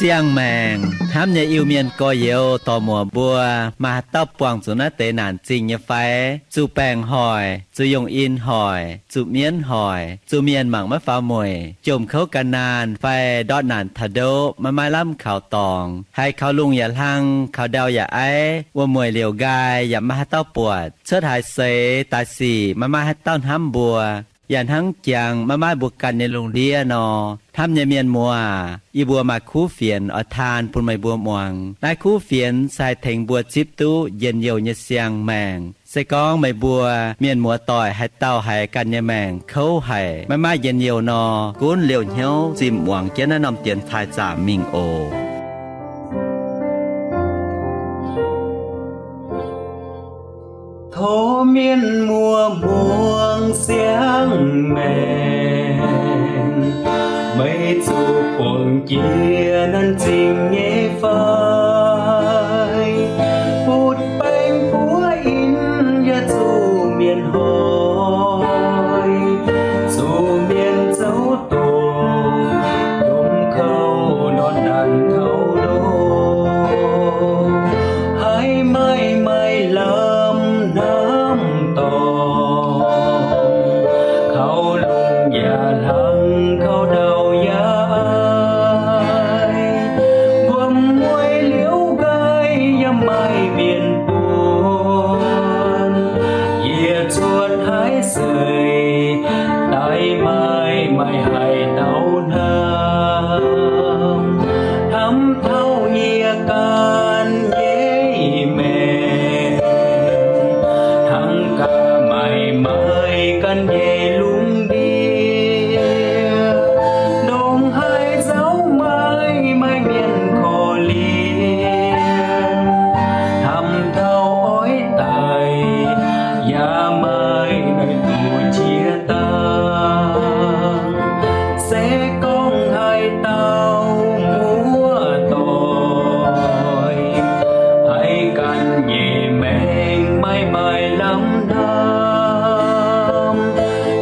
Siang-maengc hnamv nyei Iu-Mienh gorx-youz dorc-muoc mbuo, maaih haaix dauh buangh zuqc naaiv deix naanc zingh nyei fai? Zuqc baengc hoic, zuqc yongh in hoic, zuqc mienv hoic, zuqc mienh mangc maiv faaux mueic, jomc kouv gan naanh fai ndortv naanc taux ndoqv maiv maaih lamh kaux dorngx, haiz kaux lungh yaac hlang, kaux ndau yaac aiv, wuom-mueic liouc nqaai yaac maiv maaih haaix dauh buatc, cuotv haaix seix daaih sic maiv maaih haaix dauh hnamv mbuo. Yaac hnangv jangx maiv maaih mbuo ganh nyei lungh ndiev nor, hnamv nyei mienh muoz, yie mbuo maaih kuv fienx oix taan bun meih mbuo muangx. Naaiv kuv fienx se haih tengx mbuo zipv duqv njien-youh nyei siang-maengc. Se gorngv meih mbuo mienh muoz-doic haaix dauh haiz ganh nyei maengc kouv haic, maiv maaih njien-youh nor, gunv liouh hnyouv zimh muangx jienv naaiv norm dienx taaih zaamc mingh oc. Tov mienh muoz muangx siang-maengc, meih zuqc buangh jiex naanc zingh nyei fai? Butv baeng buov in yaac zuqc mienh hoic, zuqc mienh zouv doqc, jomc kouv ndortv naanc taux ndoqv, haiz maaih maaih lamh hnamv dorngc, kaux lungh yaac hlang, kaux ndau yaac aiv, wuom-mueic liouc nqaai yaac maaih mienh buonc. Yie cuotv haaix seix daaih maaih maaih haaix dauh hnamv, hnamv taux yie ganh nyei maengc, hnangv gaax maaih maaih ganh nyei lungh ndiev, ndongc haaix nzauh maaih maaih mienh korv-lienh, hnamv taux oix daic yaac maaih naaiv duqv qiex dangh. Se gorngv haaix dauh muoz-doic haiz ganh nyei maengc maaih maaih lamh hnamv,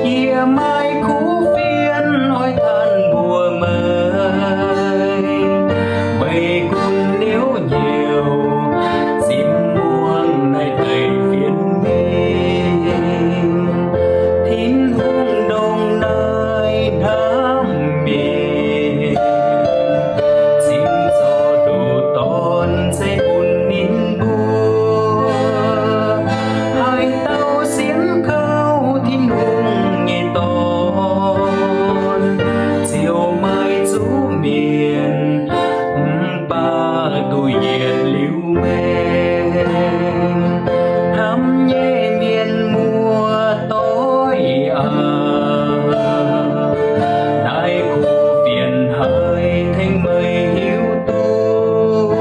yie maaih kuv fienx oix tanh mbuox meih. Meih gunv liouc hnyouv zipv muangx naaiv deix fienx mingh, Tin-Hungh ndongc naaiv hnamv mienh, cingx zorqv nduqc dorn ceix bun ninh mbuo. Haaix dauh sienx kaux Tin-Hungh nyei Dorn, ziouc maaih zuqc mienh mv baac duqv yietc liuz maengc. Hnamv nyei mienh muoz-doic aac, naaiv kuv fienx haiz tengx meih hiuv duqv,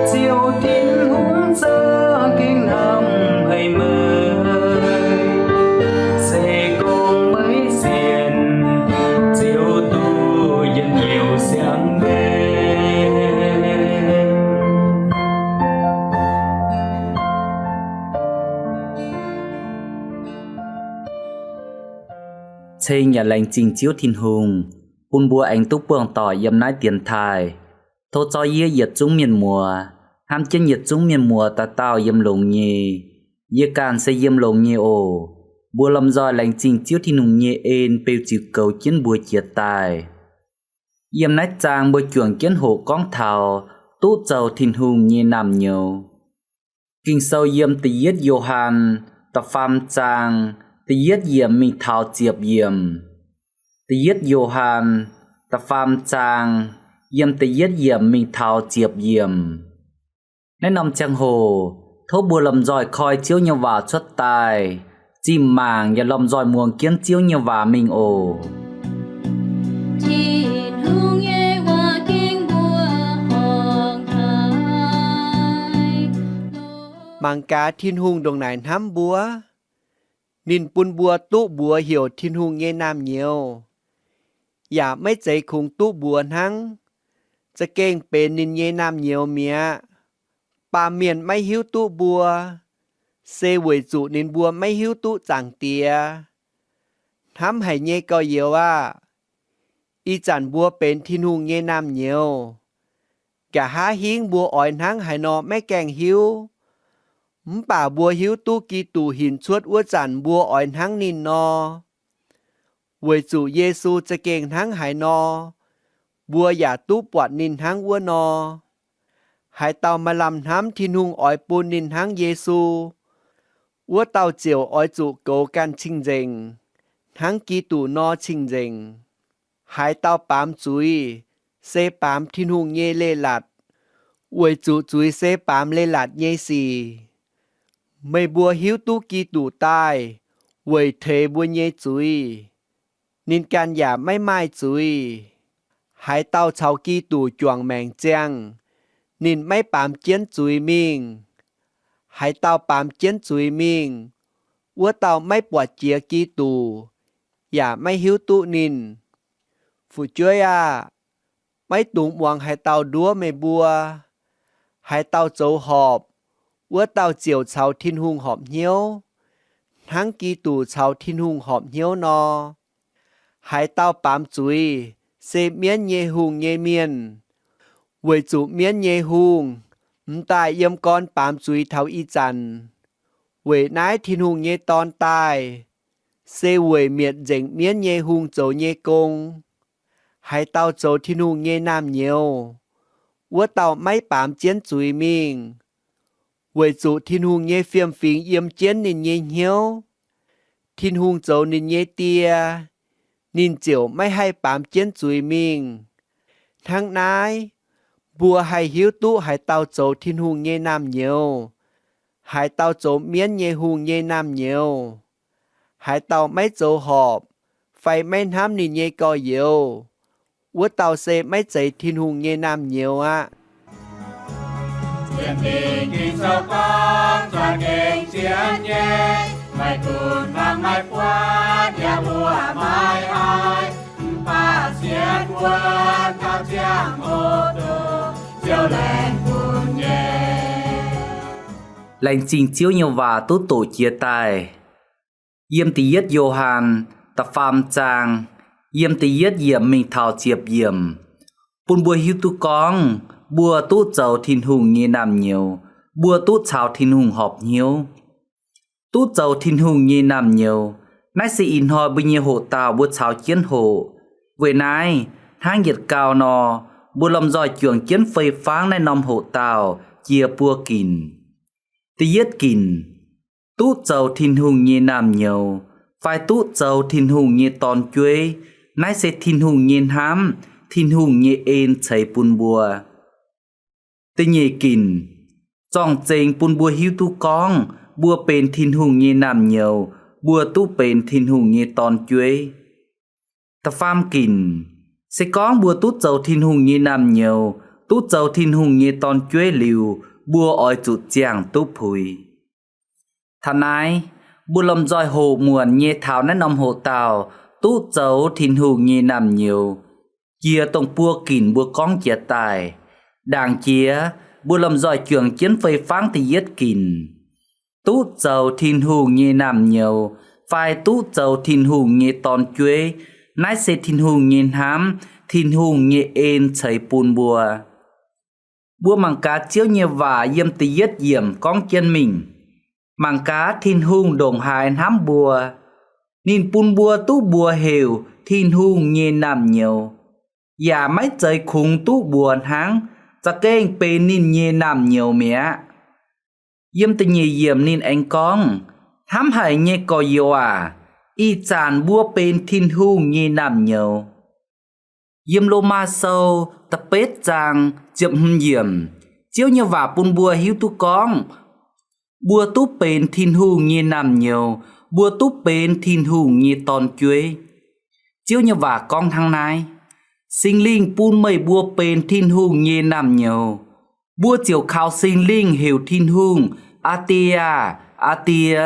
Ziouv Tin-Hungh za'gengh hnamv haic meih. Se gorngv meih sienx, ziouc duqv njien-youh siang-maengc. Ceng yaac laengz zingh Ziouv Tin-Hungh bun mbuo aengx duqv buangh doic yiem naaiv dienx taaih. Tov zorqv yie yietc zungv mienh muoz, hnamv jienv yietc zungv mienh muoz dauh dauh yiem longx nyei. Yie ganh se yiem longx nyei oc. Mbuo lomh nzoih laengz zingh Ziouv Tin-Hungh nyei en beu ziux goux jienv mbuo jiex daaih. Yiem naaiv zaang mbuo juangc jienv hoqc gorngv taux duqv zoux Tin-Hungh nyei naamh nyouz. Ging-Sou yiem da'yietv Yo^han da'faam zaang da'yietv yiemc mingh taux ziepc yiemc. Da'yietv Yo^han da'faam zaang yiem da'yietv yiemc mingh taux ziepc yiemc. Naaiv norm ziangh hoc, tov mbuo lomh nzoih koi Ziouv nyei waac cuotv daaih, zinh mangc yaac lomh nzoih muangx jienv Ziouv nyei waac mingh oc. Tin-Hungh nyei waac gengh mbuo horngc haic. Mangc gaax Tin-Hungh ndongc naaic hnamv mbuo. Ninh bun mbuo duqv mbuox heuc Tin-Hungh nyei naamh nyouz, yaac maiv zeiz kungx duqv mbuox hnangv, za'gengh benx ninh nyei naamh nyouz mi'aqv. Baamh mienh maiv hiuv duqv mbuo, se weic zuqc ninh mbuo maiv hiuv duqv Zaangc Diex. Hnamv haic nyei gorx-youz aah! Ih zanc mbuo benx Tin-Hungh nyei naamh nyouz. Nqa'haav hingv mbuo oix hnangv haaix nor maiv gaengh hiuv, mv baac mbuo hiuv duqv Giduc hinc cuotv wuov zanc mbuo oix hnangv ninh nor. Weic zuqc Yesu za'gengh hnangv haaix nor, mbuo yaac duqv buatc ninh hnangv wuov nor. Haaix dauh maaih lamh hnamv Tin-Hungh oix bun ninh hnangv Yesu, wuov dauh ziouc oix zuqc goux ganh cing-nzengc, hnangv Giduc nor cing-nzengc. Haaix dauh baamz zuiz, se baamz Tin-Hungh nyei leiz-latc, weic zuqc zuiz se baamz leiz-latc nyei sic. Meih mbuo hiuv duqv Giduc daaih weic teix mbuo nyei zuiz. Ninh ganh yaac maiv maaih zuiz. Haaix dauh caux Giduc juangc maengc ziangh, ninh maiv baamz jienv zuiz mingh. Haaix dauh baamz jienv zuiz mingh, wuov dauh maiv buatc jiex Giduc, yaac maiv hiuv duqv ninh. Fu'jueiv aah! Maiv dungx muangx haaix dauh nduov meih mbuo. Haaix dauh zoux horpc, wuov dauh ziouc caux Tin-Hungh horpc hnyouv, hnangv Giduc caux Tin-Hungh horpc hnyouv nor. Haaix dauh baamz zuiz, se mienv nyei hungh nyei mienh, weic zuqc mienv nyei hungh m'daaih yiem gorn baamz zuiz taux ih zanc. Weic naaiv Tin-Hungh nyei Dorn daaih, se weic mietc nzengc mienv nyei hungh zoux nyei gong. Haaix dauh zoux Tin-Hungh nyei naamh nyouz, wuov dauh maiv baamz jienv zuiz mingh, weic zuqc Tin-Hungh nyei fiem-fingx yiem jienv ninh nyei hnyouv. Tin-Hungh zoux ninh nyei Die, ninh ziouc maiv haih baamz jienv zuiz mingh. Hnangv naaiv, mbuo haih hiuv duqv haaix dauh zoux Tin-Hungh nyei naamh nyouz, haaix dauh zoux mienv nyei hungh nyei naamh nyouz. Haaix dauh maiv zoux horpc fai maiv hnamv ninh nyei gorx-youz, wuov dauh se maiv zeiz Tin-Hungh nyei naamh nyouz aqv. Sienx Lingh Ging-Sou gorngv, za'gengh sienx nyei, maiv gunv hlang maiv buatc, yaac mbuo maiv haih, mv baac sienx wuonv taux ziangh hoc dongh Ziouv laengz bun nyei. Laengz zingh Ziouv nyei waac duqv doqc jiez daaih. Yiem da'yietv Yo^han da'faam zaang, yiem da'yietv yiemc mingh taux ziepc yiemc, bun mbuo hiuv duqv gorngv mbuo duqv zoux Tin-Hungh nyei naamh nyouz, mbuo duqv caux Tin-Hungh horpc hnyouv. Duqv zoux Tin-Hungh nyei naamh nyouz, naaiv se ih hnoi mbuo nyei hoqc dauh mbuo caux jienv hoqc. Weic naaiv, hnangv yietc gau nor, mbuo lomh nzoih juangc jienv fei-fangv naaiv norm hoqc dauh jiex buo ginc. Da'yietv ginc, duqv zoux Tin-Hungh nyei naamh nyouz fai duqv zoux Tin-Hungh nyei dorn-jueiv, naaiv se Tin-Hungh nyei hnamv, Tin-Hungh nyei en ceix bun mbuo. Da'nyeic ginc, zorng-zengx bun mbuo hiuv duqv gorngv mbuo benx Tin-Hungh nyei naamh nyouz, mbuo duqv benx Tin-Hungh nyei dorn-jueiv. Da'faam ginc, se gorngv mbuo duqv zoux Tin-Hungh nyei naamh nyouz, duqv zoux Tin-Hungh nyei dorn-jueiv liuz, mbuo oix zuqc ziangh duqv puix. Taux naaiv, mbuo lomh nzoih hoqc muonc nyei taux naaiv norm hoqc dauh duqv zoux Tin-Hungh nyei naamh nyouz, jiex dongh buo ginc mbuo gorngv jiez daaih. Ndaangc jiex, mbuo lomh nzoih juangc jienv fei-fangv da'yietv ginc. Duqv zoux Tin-Hungh nyei naamh nyouz fai duqv zoux Tin-Hungh nyei dorn-jueiv, naaiv se Tin-Hungh nyei hnamv, Tin-Hungh nyei en ceix bun mbuo. Mbuo mangc gaax Ziouv nyei waac yiem da'yietv yiemc gorngv jienv mingh. Mangc gaax Tin-Hungh ndongc haaix hnamv mbuo. Ninh bun mbuo duqv mbuox heuc Tin-Hungh nyei naamh nyouz, yaac maiv zeiz kungx duqv mbuox hnangv, za'gengh benx ninh nyei naamh nyouz mi'aqv. Yiem da'nyeic yiemc ninh aengx gorngv, hnamv haic nyei gorx-youz aac, ih zanc mbuo benx Tin-Hungh nyei naamh nyouz. Yiem Lomaa Sou da'betv zaang ziepc hmz yiemc, Ziouv nyei waac bun mbuo hiuv duqv gorngv, mbuo duqv benx Tin-Hungh nyei naamh nyouz, mbuo duqv benx Tin-Hungh nyei dorn-jueiv. Ziouv nyei waac gorngv hnangv naaiv, Singx Lingh bun meih mbuo benx Tin-Hungh nyei naamh nyouz. Mbuo ziouc kaux Singx Lingh heuc Tin-Hungh, Aa Die aah! Aa Die!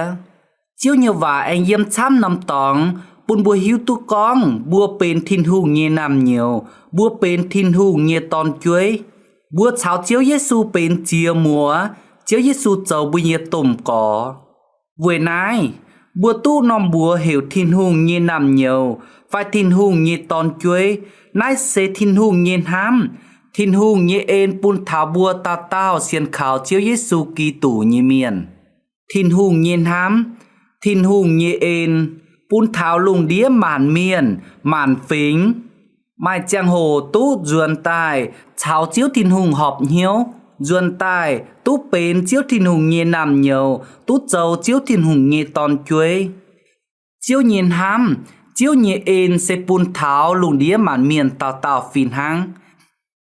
Ziouv nyei waac aengx yiem camv norm dorngx bun mbuo hiuv duqv gorngv mbuo benx Tin-Hungh nyei naamh nyouz, mbuo benx Tin-Hungh nyei dorn-jueiv. Mbuo caux Ziouv Yesu benx ziex muoz, Ziouv Yesu zoux mbuo nyei domh gorx. Weic naaiv, mbuo duqv norm mbuox heuc Tin-Hungh nyei naamh nyouz fai Tin-Hungh nyei dorn-jueiv. Naaiv se Tin-Hungh nyei hnamv, Tin-Hungh nyei en bun taux mbuo dauh dauh sienx kaux Ziouv Yesu Giduc nyei mienh. Tin-Hungh nyei hnamv, Tin-Hungh nyei en, bun taux lungh ndiev maanc mienh, maanc fingx, maaih ziangh hoc duqv nzuonx daaih caux Ziouv Tin-Hungh horpc hnyouv, nzuonx daaih duqv benx Ziouv Tin-Hungh nyei naamh nyouz, duqv zoux Ziouv Tin-Hungh nyei dorn-jueiv. Ziouv nyei hnamv, Ziouv nyei en se bun taux lungh ndiev maanc mienh dauh dauh fih hnangv.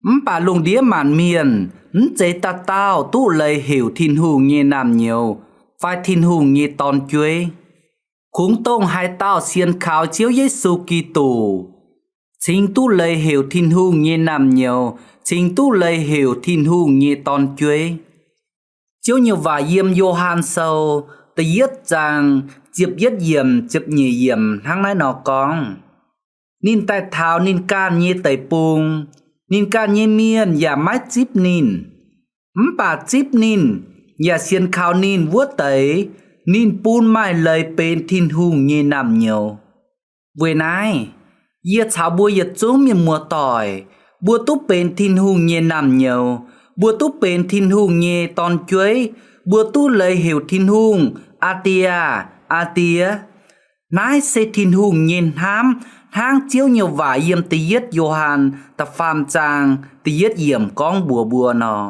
Mv baac lungh ndiev maanc mienh mv zeiz dauh dauh duqv leiz heuc Tin-Hungh nyei naamh nyouz fai Tin-Hungh nyei dorn-jueiv. Kungx dongh haaix dauh sienx kaux Ziouv Yesu Giduc, cingx duqv leiz heuc Tin-Hungh nyei naamh nyouz, cingx duqv leiz heuc Tin-Hungh nyei dorn-jueiv. Ziouv nyei waac yiem Yo^han Sou da'yietv zaang ziepc yietv yiemc, ziepc nyeic yiemc hnangv naaiv nor gorngv, Ninh daaih taux ninh ganh nyei deic-bung, ninh ganh nyei mienh yaac maiv zipv ninh. Mv baac zipv ninh yaac sienx kaux ninh wuov deix, ninh bun maaih leiz benx Tin-Hungh nyei naamh nyouz. Weic naaiv, yie caux mbuo yietc zungv mienh muoz-doic, mbuo duqv benx Tin-Hungh nyei naamh nyouz, mbuo duqv benx Tin-Hungh nyei dorn-jueiv, mbuo duqv leiz heuc Tin-Hungh, Aa Die aah! Aa Die! Naaiv se Tin-Hungh nyei hnamv, hnangv Ziouv nyei waac yiem da'yietv Yo^han da'faam zaang da'yietv yiemc gorngv mbuox mbuo nor.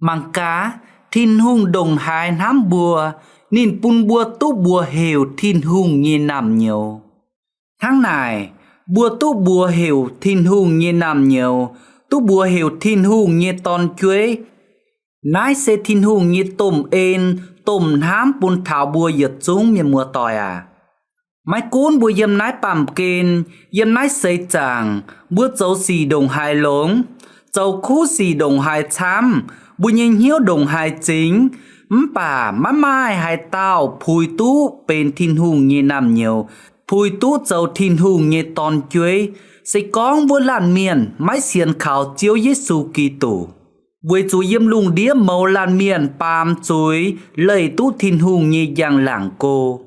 Mangc gaax, Tin-Hungh ndongc haaix hnamv mbuo, ninh bun mbuo duqv mbuox heuc Tin-Hungh nyei naamh nyouz. Hnangv naaic, mbuo duqv mbuox heuc Tin-Hungh nyei naamh nyouz, duqv mbuox heuc Tin-Hungh nyei dorn-jueiv. Naaiv se Tin-Hungh nyei domh en, domh hnamv bun taux mbuo yietc zungv mienh muoz-doic aac. Maiv gunv mbuo yiem naaiv baamh gen, yiem naaiv seix zaangc, mbuo zoux sic ndongc haaix longx, zoux kuv sic ndongc haaix camv, mbuo nyei hnyouv ndongc haaix zingx, mv baac maiv maaih haaix dauh puix duqv benx Tin-Hungh nyei naamh nyouz, puix duqv zoux Tin-Hungh nyei dorn-jueiv, se gorngv wuov laanh mienh maiv sienx kaux Ziouv Yesu Giduc. Weic zuqc yiem lungh ndiev mouz laanh mienh baamz zuiz leih duqv Tin-Hungh nyei njang-laangc go.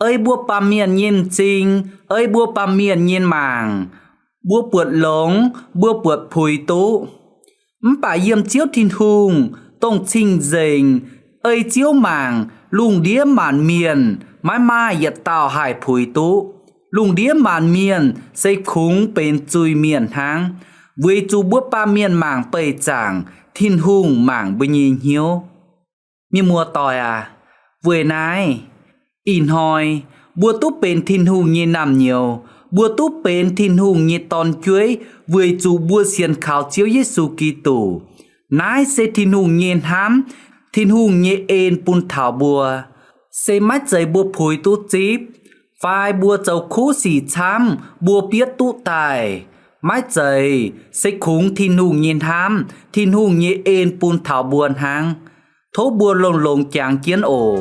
Ei mbuo baamh mienh nyei m'zing, ei mbuo baamh mienh nyei mangc, mbuo buatc longx, mbuo buatc puix duqv. Mv baac yiem Ziouv Tin-Hungh, dongh cing-nzengc, ei Ziouv mangc lungh ndiev maanc mienh, maiv maaih yietc dauh haih puix duqv. Lungh ndiev maanc mienh se kungx benx zuiz-mienh hnangv, weic zuqc mbuo baamh mienh mangc beih zaangc, Tin-Hungh mangc mbuo nyei hnyouv. Mienh muoz-doic aac, weic naaiv, ih hnoi mbuo duqv benx Tin-Hungh nyei naamh nyouz, mbuo duqv benx Tin-Hungh nyei dorn-jueiv weic zuqc mbuo sienx kaux Ziouv Yesu Giduc. Naaiv se Tin-Hungh nyei hnamv, Tin-Hungh nyei en bun taux mbuo. Se maiv zeiz mbuo puix duqv zipv, fai mbuo zoux kuv sic camv mbuo bietv duqv daaih. Maiv zeiz, se kungx Tin-Hungh nyei hnamv, Tin-Hungh nyei en bun taux mbuo hnangv. Tov mbuo longx-longx jangx jienv oc.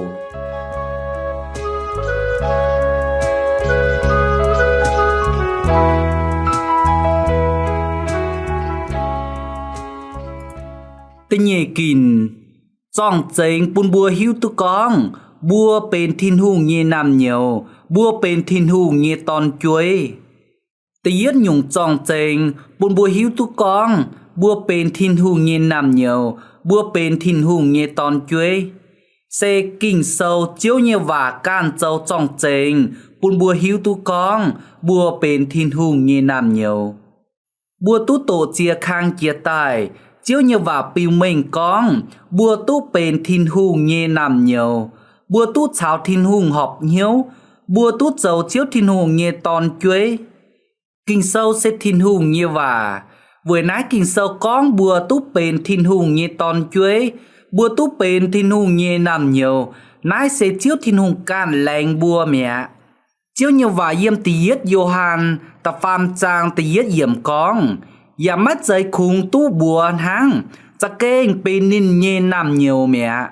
Da'nyeic ginc, zorng-zengx bun mbuo hiuv duqv gorngv mbuo benx Tin-Hungh nyei naamh nyouz, mbuo benx Tin-Hungh nyei dorn-jueiv. Da'yietv nyungc zorng-zengx bun mbuo hiuv duqv gorngv mbuo benx Tin-Hungh nyei naamh nyouz, mbuo benx Tin-Hungh nyei dorn-jueiv, se Ging-Sou Ziouv nyei waac ganh zoux zorng-zengx bun mbuo hiuv duqv gorngv mbuo benx Tin-Hungh nyei naamh nyouz. Mbuo duqv doqc ziex kang jiex daaih, Ziouv nyei waac biux mengh gorngv mbuo duqv benx Tin-Hungh nyei naamh nyouz, mbuo duqv caux Tin-Hungh horpc hnyouv, mbuo duqv zoux Ziouv Tin-Hungh nyei dorn-jueiv. Ging-Sou se Tin-Hungh nyei waac. Weic naaiv Ging-Sou gorngv mbuo duqv benx Tin-Hungh nyei dorn-jueiv, mbuo duqv benx Tin-Hungh nyei naamh nyouz, naaiv se Ziouv Tin-Hungh ganh laengz mbuo mi'aqv. Ziouv nyei waac yiem da'yietv Yo^han da'faam zaang da'yietv yiemc gorngv, yaac maiv zeiz kungx duqv mbuox hnangv, za'gengh benx ninh nyei naamh nyouz mi'aqv.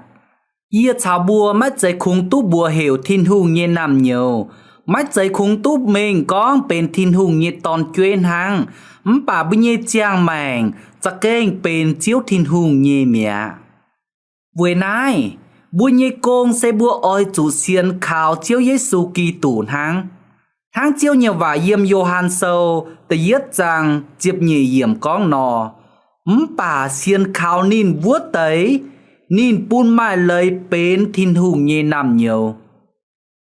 Yie caux mbuo maiv zeiz kungx duqv mbuox heuc Tin-Hungh nyei naamh nyouz, Maiv zeiz kungx duqv mengh gorngv benx Tin-Hungh nyei dorn-jueiv hnangv, mv baac mbuo nyei ziangh maengc za'gengh benx Ziouv Tin-Hungh nyei mi'aqv. Weic naaiv, mbuo nyei gong se mbuo oix zuqc sienx kaux Ziouv Yesu Giduc hnangv. Hnangv Ziouv nyei waac yiem Yo^han Sou da'yietv zaang ziepc nyeic yiemc gorngv nor, mv baac sienx kaux ninh wuov deix, ninh bun maaih leiz benx Tin-Hungh nyei naamh nyouz.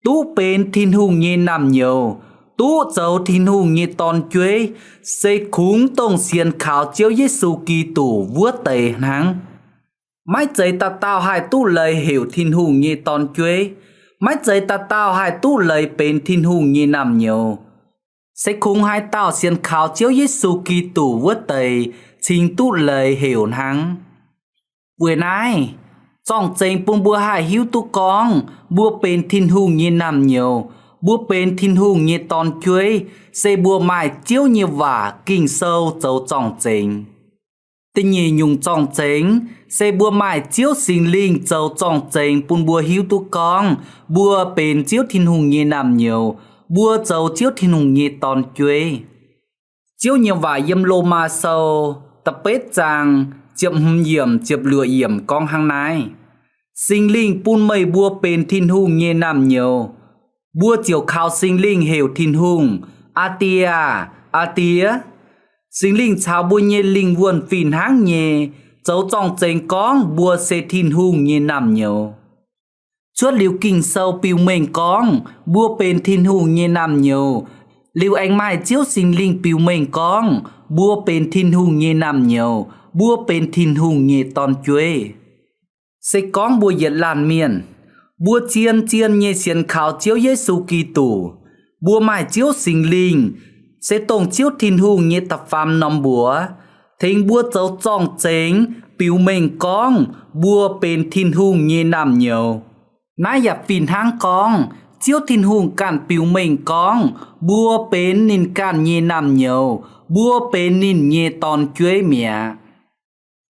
Duqv benx Tin-Hungh nyei naamh nyouz, duqv zoux Tin-Hungh nyei dorn-jueiv, se kungx dongh sienx kaux Ziouv Yesu Giduc wuov deix hnangv. Maiv zeiz dauh dauh haih duqv leiz heuc Tin-Hungh nyei dorn-jueiv. Maiv zeiz dauh dauh haih duqv leiz benx Tin-Hungh nyei naamh nyouz. Se kungx haaix dauh sienx kaux Ziouv Yesu Giduc wuov deix cingx duqv leiz heuc hnangv. Weic naaiv, zorng-zengx bun mbuo haih hiuv duqv gorngv mbuo benx Tin-Hungh nyei naamh nyouz, mbuo benx Tin-Hungh nyei dorn-jueiv, se mbuo maaih Ziouv nyei waac Ging-Sou zoux zorng-zengx. Da'nyeic nyungc zorng-zengx se mbuo maaih Ziouv Singx Lingh zoux zorng-zengx bun mbuo hiuv duqv gorngv mbuo benx Ziouv Tin-Hungh nyei naamh nyouz, mbuo zoux Ziouv Tin-Hungh nyei dorn-jueiv. Ziouv nyei waac yiem Lomaa Sou da'betv zaang ziepc hmz yiemc, ziepc luoqc yiemc gorngv hnangv naaiv, Singx Lingh bun meih mbuo benx Tin-Hungh nyei naamh nyouz. Mbuo ziouc kaux Singx Lingh heuc Tin-Hungh, Aa Die aah! Aa Die! Singx Lingh caux mbuo nyei lingh wuonh fih hnangv nyei zoux zorng-zengx gorngv mbuo se Tin-Hungh nyei naamh nyouz. Cuotv liuz Ging-Sou biux mengh gorngv mbuo benx Tin-Hungh nyei naamh nyouz, liuz aengx maaih Ziouv Singx Lingh biux mengh gorngv mbuo benx Tin-Hungh nyei naamh nyouz, mbuo benx Tin-Hungh nyei dorn-jueiv. Se gorngv mbuo yietc laanh mienh, mbuo zien-zien nyei sienx kaux Ziouv Yesu Giduc, mbuo maaih Ziouv Singx Lingh, se dongh Ziouv Tin-Hungh nyei da'faam norm mbuox, tengx mbuo zoux zorng-zengx biux mengh gorngv mbuo benx Tin-Hungh nyei naamh nyouz. Naaiv yaac fih hnangv gorngv Ziouv Tin-Hungh ganh biux mengh gorngv mbuo benx ninh ganh nyei naamh nyouz, mbuo benx ninh nyei dorn-jueiv mi'aqv.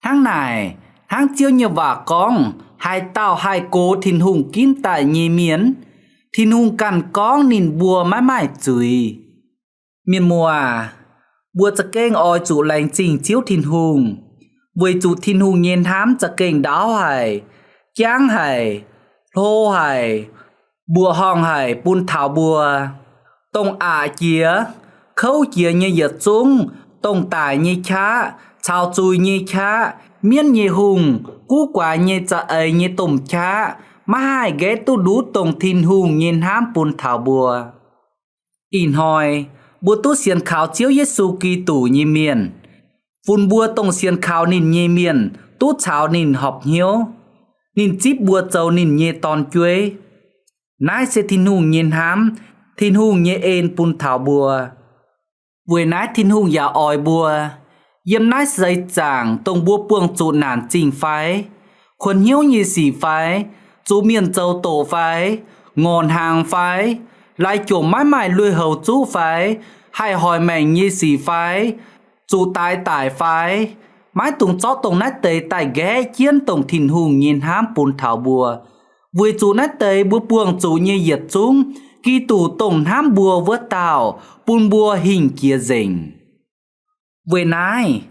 Hnangv naaic, hnangv Ziouv nyei waac gorngv, haaix dauh haih gox Tin-Hungh ginv daaih nyei mienh, Tin-Hungh ganh gorngv ninh mbuo maiv maaih zuiz. Mienh muoz, mbuo za'gengh oix zuqc laengz zingh Ziouv Tin-Hungh, weic zuqc Tin-Hungh nyei hnamv za'gengh ndaauv haic, jangv haic, hlo haic, mbuoqc horngh haic bun taux mbuo. Dongh aqc jiex, kouv jiex nyei yietc zungv, dongh daic nyei qaqv, caux zuiz nyei qaqv, mienv nyei hungh, guv guaax nyei za'eix nyei domh qaqv, maiv haih nqaeqv duqv ndutv dongh Tin-Hungh nyei hnamv bun taux mbuo. Ih hnoi, mbuo duqv sienx kaux Ziouv Yesu Giduc nyei mienh, funx mbuo dongh sienx kaux ninh nyei mienh duqv caux ninh horpc hnyouv. Ninh zipv mbuo zoux ninh nyei dorn-jueiv. Naaiv se Tin-Hungh nyei hnamv, Tin-Hungh nyei en bun taux mbuo. Weic naaiv Tin-Hungh yaac oix mbuo. Yiem naaiv seix zaangc dongh mbuo buangh zuqc naanc zingh fai, kuonx hnyouv nyei sic fai, zuqc mienh zoux doqc fai, ngorc hnaangx fai, laaix jomc maiv maaih lui-houx zuqv fai, haih hoic maengc nyei sic fai, zuqc daix daic fai, maiv dungx zorqv dongh naaiv deix daaih nqaeqv jienv dongh Tin-Hungh nyei hnamv bun taux mbuo. Weic zuqc naaiv deix mbuo buangh zuqc nyei yietc zungv, Giduc dongh hnamv mbuo wuov dauh bun mbuo hingh jiex nzengc. Weic naaiv,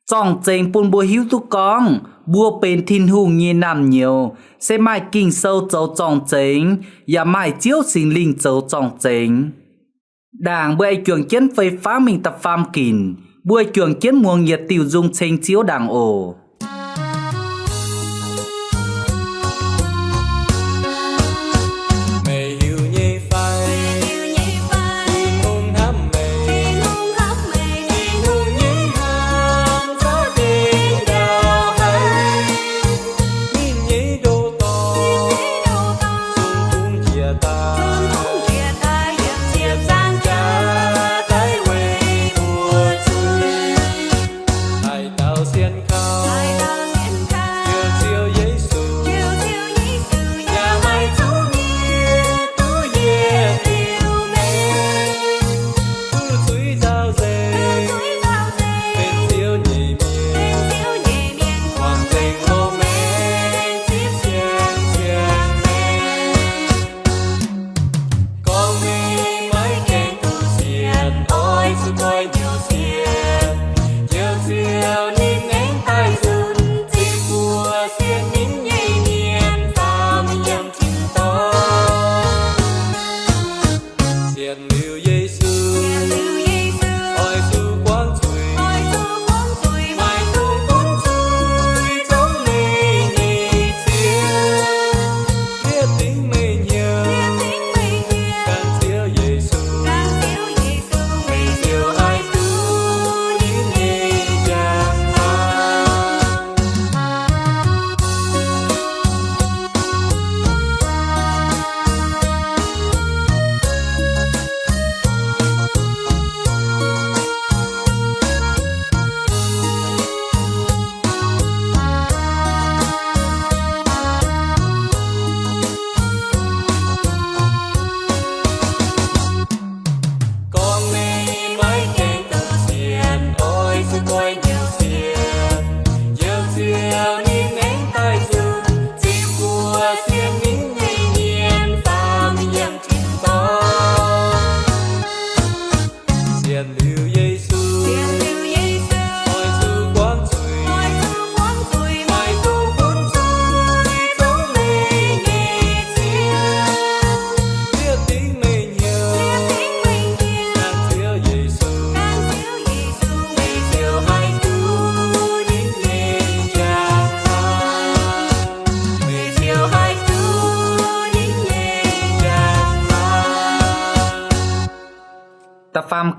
zorng-zengx bun mbuo hiuv duqv gorngv mbuo benx Tin-Hungh nyei naamh nyouz se maaih Ging-Sou zoux zorng-zengx, yaac maaih Ziouv Singx Lingh zoux zorng-zengx. Ndaangc mbuo aengx juangc jienv fei fangv mingh da'faam ginc, mbuo juangc jienv muangx yietc diuh nzung ceng Ziouv ndaangc oc. Meih hiuv nyei fai? Tin-Hungh hnamv meih. Tin-Hungh nyei hnamv za'gengh ndaauv haic. Ninh nyei ndoh dorngx zuqc kungx njiec daaih, yietc zungv jaax daaih weic mbuo zuiz. Haaix dauh sienx kaux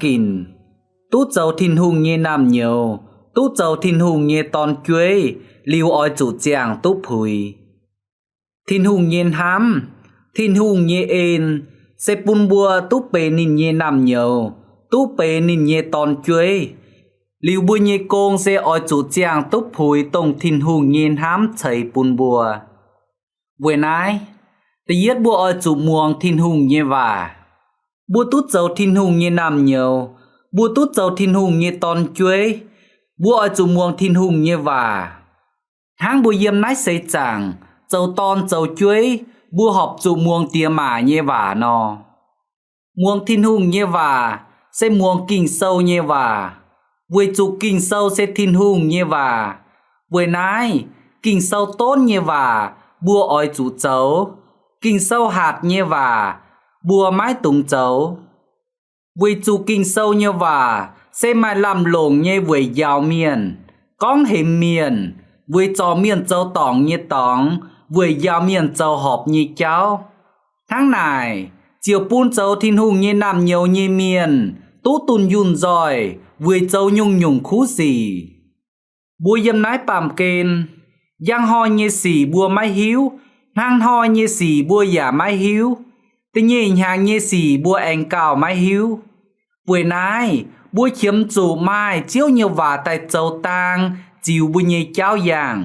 Ginc, duqv zoux Tin-Hungh nyei naamh nyouz, duqv zoux Tin-Hungh nyei dorn-jueiv liuz oix zuqc ziangh duqv puix. Tin-Hungh nyei hnamv, Tin-Hungh nyei en, se bun mbuo duqv benx ninh nyei naamh nyouz, duqv benx ninh nyei dorn-jueiv. Liuz mbuo nyei gong se oix zuqc ziangh duqv puix dongh Tin-Hungh nyei hnamv ceix bun mbuo. Weic naaiv, da'yietv mbuo oix zuqc muangx Tin-Hungh nyei waac. Mbuo duqv zoux Tin-Hungh nyei naamh nyouz, mbuo duqv zoux Tin-Hungh nyei dorn-jueiv, mbuo oix zuqc muangx Tin-Hungh nyei waac. Hnangv mbuo yiem naaiv seix zaangc zoux dorn zoux jueiv, mbuo horpc zuqc muangx diex maac nyei waac nor. Muangx Tin-Hungh nyei waac se muangx Ging-Sou nyei waac, weic zuqc Ging-Sou se Tin-Hungh nyei waac. Weic naaiv, Ging-Sou donv nyei waac mbuo oix zuqc zoux. Ging-Sou hatc nyei waac mbuo maiv dungx zoux. Weic zuqc Ging-Sou nyei waac se maaih lamh longc nyei weic njaaux mienh, gorngv hemx mienh, weic zorc mienh zoux dorngc nyei dorngx, weic njaaux mienh zoux horpc nyei jauv. Hnangv naaic, ziouc bun zoux Tin-Hungh nyei naamh nyouz nyei mienh duqv dunh yunh nzoih weic zoux nyungc-nyungc kuv sic. Mbuo yiem naaiv baamh gen, njang hnoi nyei sic mbuo maiv hiuv, hnangv hnoi nyei sic mbuo yaac maiv hiuv, da'nyeic hnyangx nyei sic mbuo aengx gauh maiv hiuv. Weic naaiv, mbuo qiemx zuqc maaih Ziouv nyei waac daaih zoux dang ziux mbuo nyei jaauv yaangh.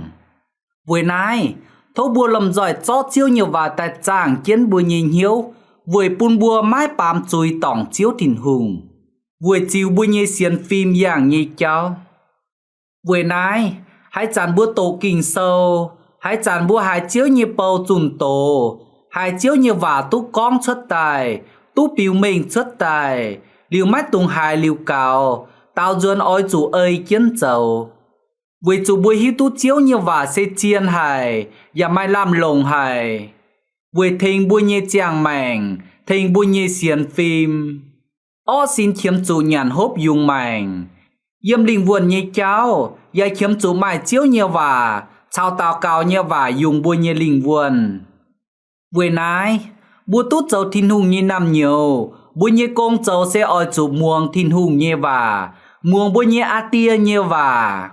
Weic naaiv, tov mbuo lomh nzoih zorqv Ziouv nyei waac daaih zaangh jienv mbuo nyei hnyouv, weic bun mbuo maiv baamz zuiz dorngc Ziouv Tin-Hungh, weic ziux mbuo nyei sienx fim yaangh nyei jauv. Weic naaiv, haaix zanc mbuo doqc Ging-Sou, haaix zanc mbuo haiz Ziouv nyei bou zunh doz, haiz Ziouv nyei waac duqv gorngv cuotv daaih, duqv biux mengh cuotv daaih, liuz maiv dungx haiz liuz gaux, daaux nzuonx oix zuqc ei jienv zoux. Weic zuqc mbuo hiuv duqv Ziouv nyei waac se zien haic yaac maaih lamh longc haic, weic tengx mbuo nyei ziangh maengc, tengx mbuo nyei sienx fim. Orqv sin qiemx zuqc nyanc hopv yungz maengc, yiem lingh wuonh nyei jauv yaac qiemx zuqc maaih Ziouv nyei waac caux daux gaux nyei waac yungz mbuo nyei lingh wuonh. Weic naaiv, mbuo duqv zoux Tin-Hungh nyei naamh nyouz, mbuo nyei gong zoux se oix zuqc muangx Tin-Hungh nyei waac, muangx mbuo nyei aa Die nyei waac,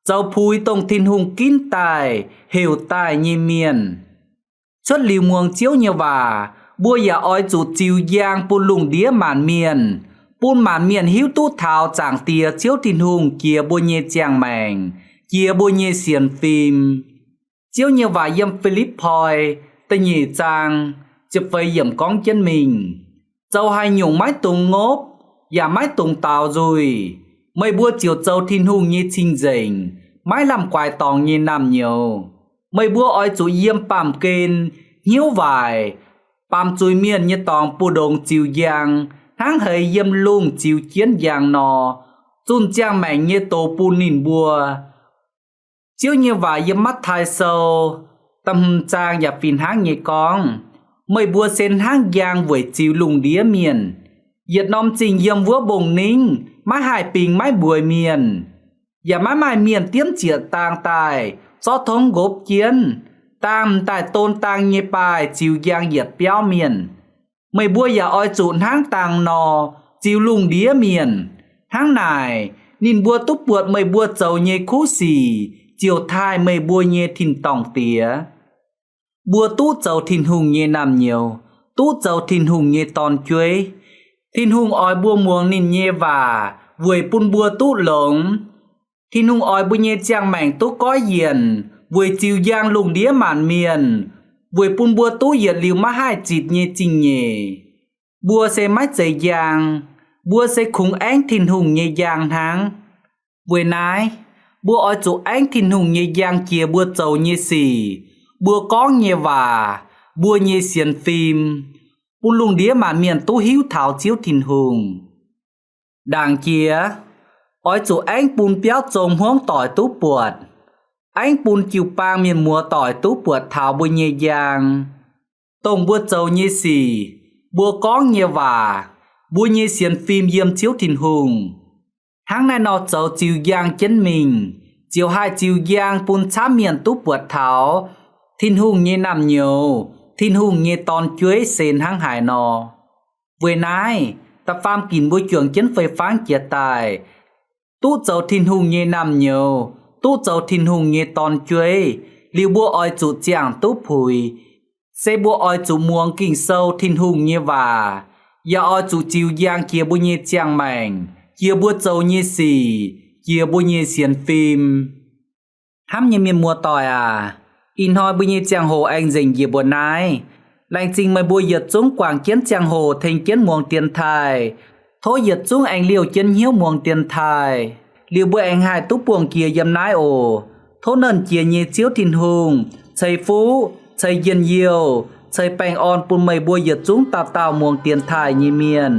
zoux puix dongh Tin-Hungh ginv daaih, heuc daaih nyei mienh. Cuotv liuz muangx Ziouv nyei waac, mbuo yaac oix zuqc ziux njang bun lungh ndiev maanc mienh, bun maanc mienh hiuv duqv taux Zaangc Diex Ziouv Tin-Hungh jiex mbuo nyei ziangh maengc, jiex mbuo nyei sienx fim. Ziouv nyei waac yiem Fi^lipv^poi da'nyeic zaang ziepc feix yiemc gorngv jienv mingh, zoux haaix nyungc maiv dungx ngopv, yaac maiv dungx daaux nzuih. Meih mbuo ziouc zoux Tin-Hungh nyei cing-nzengc, maiv lamh guaix dorngx nyei naamh nyouz. Meih mbuo oix zuqc yiem baamh gen hnyouv waaic, baamz zuiz mienh nyei dorngx mbu'ndongx ziux njang, hnangv heix yiem lungh ziux jienv njang nor, zunh ziangh maengc nyei doz bun ninh mbuo. Ziouv nyei waac yiem Matv^tai Sou da'hmz zaang yaac fih hnangv nyei gorngv, meih mbuo se hnangv njang weic ziux lungh ndiev mienh. Yietc norm zingh yiem wuov mbong-ningv maiv haih bingx maiv mbueiz mienh, yaac maiv maaih mienh diemv ziec daang daaih zorqv tongv nqopv jienv. Daang m'daaih don daang nyei baaih ziux njang yietc biauv mienh. Meih mbuo yaac oix zuqc hnangv daang nor ziux lungh ndiev mienh. Hnangv naaic, ninh mbuo duqv buatc meih mbuo zoux nyei kuv sic ziouc taaih meih mbuo nyei tin-dorngh Diex. Mbuo duqv zoux Tin-Hungh nyei naamh nyouz, duqv zoux Tin-Hungh nyei dorn-jueiv. Tin-Hungh oix mbuo muangx ninh nyei waac weic bun mbuo duqv longx. Tin-Hungh oix mbuo nyei ziangh maengc duqv goiv yienc weic ziux njang lungh ndiev maanc mienh, weic bun mbuo duqv yietc liuz maiv haih zitc nyei zingh nyeic. Mbuo se maiv zeiz njang. Mbuo se kungx aengv Tin-Hungh nyei njang hnangv. Weic naaiv, mbuo oix zuqc aengv Tin-Hungh nyei njang jiex mbuo zoux nyei sic, mbuo gorngv nyei waac, mbuo nyei sienx fim, bun lungh ndiev maanc mienh duqv hiuv taux Ziouv Tin-Hungh. Ndaangc jiex, oix zuqc aengv bun biauv zong hmuangv doic duqv buatc, aengv bun jiu-baang mienh muoz doic duqv buatc taux mbuo nyei njang. Dongh mbuo zoux nyei sic, mbuo gorngv nyei waac, mbuo nyei sienx fim yiem Ziouv Tin-Hungh. Hnangv naaiv nor zoux ziux njang jienv mingh, ziouc haih ziux njang bun camv mienh duqv buatc taux Tin-Hungh nyei naamh nyouz, Tin-Hungh nyei dorn-jueiv se hnangv haaix nor. Weic naaiv, Da'faam ginc mbuo juangc jienv fei-fangv jiex daaih, duqv zoux Tin-Hungh nyei naamh nyouz, duqv zoux Tin-Hungh nyei dorn-jueiv, liuz mbuo oix zuqc ziangh duqv puix. Se mbuo oix zuqc muangx Ging-Sou, Tin-Hungh nyei waac, yaac oix zuqc ziux njang jiex mbuo nyei ziangh maengc, jiex mbuo zoux nyei sic, jiex mbuo nyei sienx fim. Hnamv nyei mienh muoz-doic aac, ih hnoi mbuo nyei ziangh hoc aengx nzengc njiec mbuo naaiv. Laengz zingh meih mbuo yietc zungv guangc jienv ziangh hoc tengx jienv muangx dienx taaih. Tov yietc zungv aengx liouh jienv hnyouv muangx dienx taaih, liuz mbuo aengx haih duqv buangh jiex yiem naaiv oc. Tov Nernh Jiex nyei Ziouv Tin-Hungh ceix fuqv ceix njien-youh ceix baengh orn bun meih mbuo yietc zungv dauh dauh muangx dienx taaih nyei mienh.